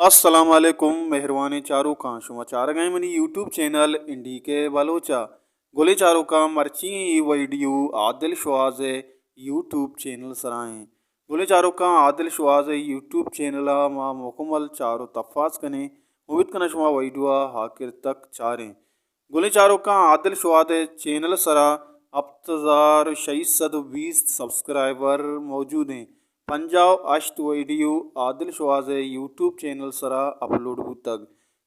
السلام علیکم مہروانیں چاروکاں، شما چارگ ءَ ایں منی یوٹیوب چینل این ڈی کے بلوچ ءَ۔ گلیں چاروکاں، مرچی اے ویڈیو عادل شواز ءِ یوٹیوب چینل سرا ایں۔ گلیں چاروکاں، عادل شواز ءِ یوٹیوب چینل ءَ ما مکمل چار و تفاس کنیں۔ امید کناں شما ویڈیو ءَ آخر تک چاریں۔ گلیں چاروکاں، عادل شواز ءِ چینل سرا ہپت ہزار شش سد و بیست سبسکرائبر موجود ایں۔ پنجاہ و ہشت ویڈیو عادل شواز ءِ یوٹیوب چینل سرا اپلوڈ بوتگ۔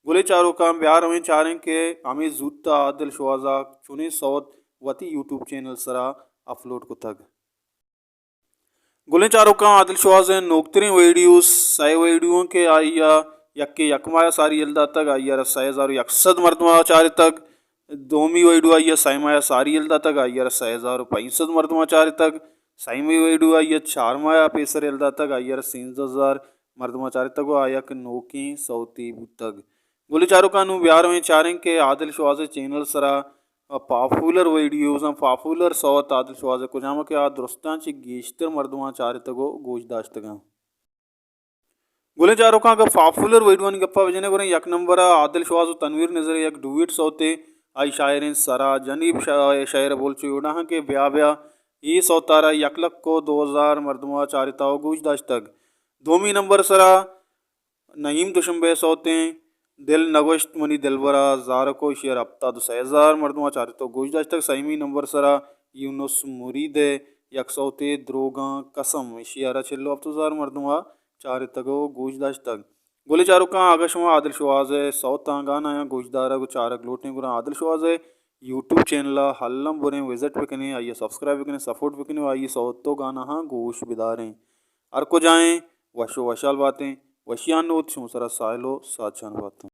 گلیں چاروکاں، بیا رویں چاریں کہ ہمے زوت ءَ عادل شواز ءَ چونیں سوت وتی یوٹیوب چینل سرا اپلوڈ کتگ۔ گلیں چاروکاں، عادل شواز ءِ نوکتریں ویڈیو سئے ویڈیو اَنت کہ آئی ءَ یکے یک ماہ ءَ ساری یل داتگ، آئی ءَ را سئے ہزار و یک سد مردماں چارتگ۔ دومی ویڈیو آئی ءَ سئے ماہ ءَ ساری یل داتگ، آئی ءَ را سئے ہزار و پنچ سد مردماں چارتگ۔ سیمی ویڈیو آئی ءَ چار ماہ ءَ پیسر یل داتگ، آئی ءَ را سینزدہ ہزار مردماں چارتگ و آ یک نوکیں سوتے بوتگ۔ گلیں چاروکاں، نوں بیا رویں چاریں کہ عادل شواز ءِ چینل سرا پاپولر ویڈیوز اَنت، پاپولر سوت عادل شواز ءِ کجام کہ آ درستاں چہ گیشتر مردماں چارتگ و گوش داشتگ اَنت۔ گلیں چاروکاں، اگاں پاپولر ویڈیوانی گپا بجنیں، گڑا یک نمبر ءَ عادل شواز و تنویر نذیر ءِ یک ڈویٹ سوتے، آئی شاعریں سرا جنیب شا-، شاعر بولچو وڑا اَنت کہ بیا بیا، اے سوتارا یک لکھ و دو ہزار مردماں چارتگ و گوش داشتگ۔ دومی نمبر سرا نعیم دوشنبے ءِ سوتیں دل نگوشت منی دلبرا زارکو، ایشی ءَ را ہپتاد و سئے ہزار مردماں چارتگ و گوش داشتگ۔ سیمی نمبر سرا یونس مرید ءِ یک سوتے دروگاں قسم، ایشی ءَ را چل و ہپت ہزار مردماں چارتگ و گوش داشتگ۔ گلیں چاروکاں، اگاں شما عادل شواز ءِ سوتاں، گانایاں گوش دارگ و چارگ لوٹیں، گڑا عادل شواز ءِ یوٹیوب چینل ءَ الم بریں، وزٹ بکنیں، آئی ءَ سبسکرائب بکنیں، سپورٹ بکنیں و آئی ءِ سوت و گاناہاں گوش بداریں۔ ہر کجا ایں، وش و وشحال باتیں۔ وشیانی نود شمئے سرا ساہیل و ساچان باتاں۔